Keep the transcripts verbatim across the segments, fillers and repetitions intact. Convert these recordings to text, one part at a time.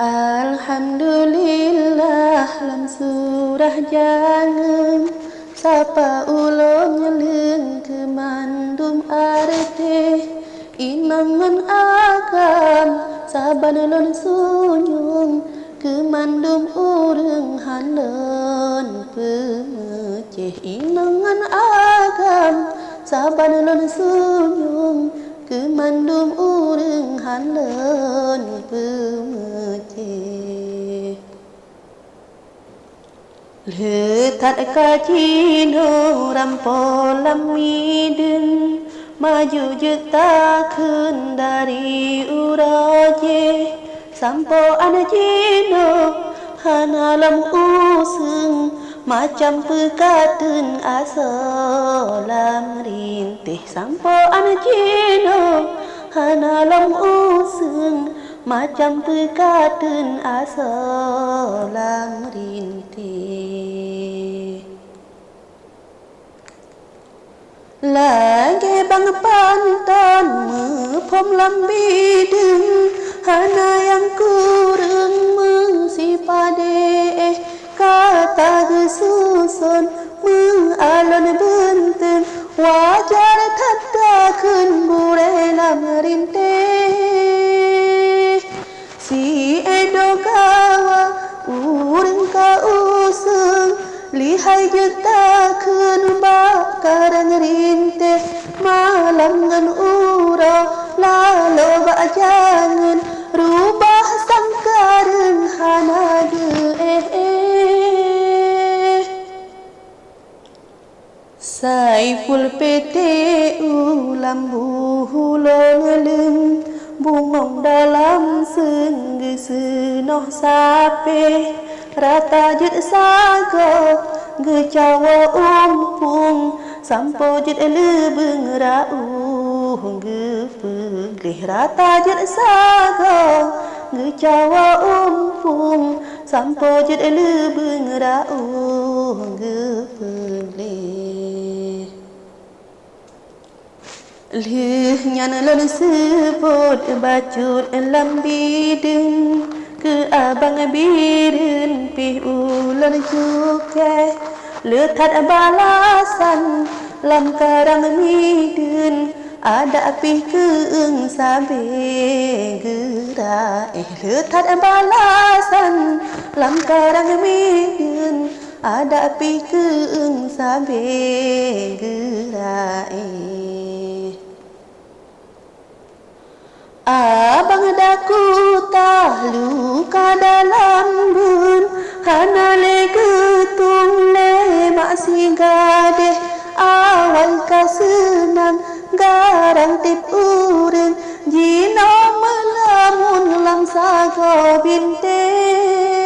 Alhamdulillah, lam surah jangeum, sapa ulôn nyeuleung keu mandum areutéh, inong ngon agam, saban lôn sunyueng, keu mandum ureuëng han lôn peumeucéh, inong ngon agam, saban lôn sunyueng, keu mandum ureuëng han lôn peumeucéh. Lheueh that ka jinoe rampoe lam mideuen, maju jeuet takheun dari uroe jéh, sampoe án jinoe hana lom useueng, macam peukateuen asoe lam rintéh. Sampoe án jinoe hana lom useueng, macam peukateuen asoe lam rintéh. Lagée bang panton meuphom lam bideung, hana nyang kureueng meusipadée, ka tageususon meualon beunteung, wajar that takheun gurée lam rintéh. Si Edo Gawa ureuëng ka useueng, lihai jeuet takheun bak karang rintéh, malam ngon uroe laloe bak jangeun, rubah sang kareueng hana geu-éh-éh. Saiful P T U lam buhu lôn leuen, bungong dalam seung geuseunoh sapéh, rata jeuet sagoe geucawoe umpung, sampoe jeuet leubeueng raôh geupeugleh, rata jeuet sagoe geucawoe umpung, sampoe jeuet leubeueng raôh geupeugleh. Lheueh nyan lôn seubot bacut lam bideung, keu abang bireuen pih ulôn cukéh. Le that balasan lam karang mideuen, adak pih keueung sabe geuraéh. Le that balasan lam karang mideuen, adak pih keueung sabe geuraéh. Abang Daku taluka dalam beuen, hana lé geutueng lé mak sigadéh. Awai ka seunang garang tieb ureuëng, jinoe meulamun lam sagoe bintéh.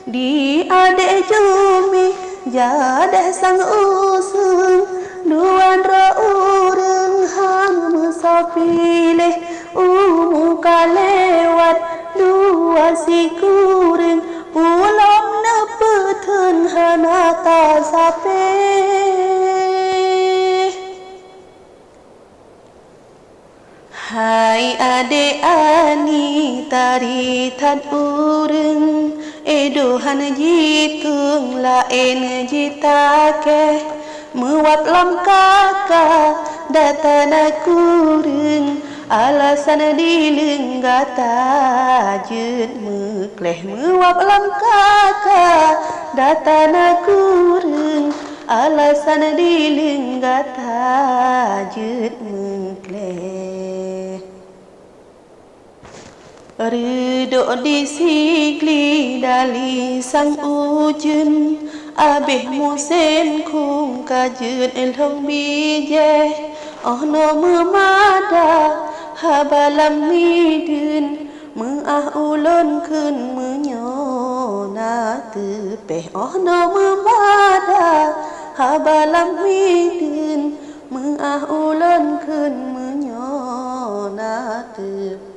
Di adék Jumi jadéh sang useueng, dua droe ureuëng han meusoe piléh. Umu ka lewat dua sikureueng, ulôn neupeutheun hana tasapéh. Hai adék Ani, tari that ureuëng, Edo han jitueng laén jitakéh. Meuwab lam kaka data na kureueng, alasan dileung gata jeuet meukleh. Meuwab lam kaka data na kureueng, alasan dileung gata jeuet meukleh. Reudok di Sigli dali sang ujeuen, abéh musém khueng ka jeuet lhong bijéh. Oh noe meumada haba lam mideuen, meuáh ulôn kheun meunyoe na teupéh. Oh noe meumada haba lam mideuen, meuáh ulôn kheun meunyoe na teupéh.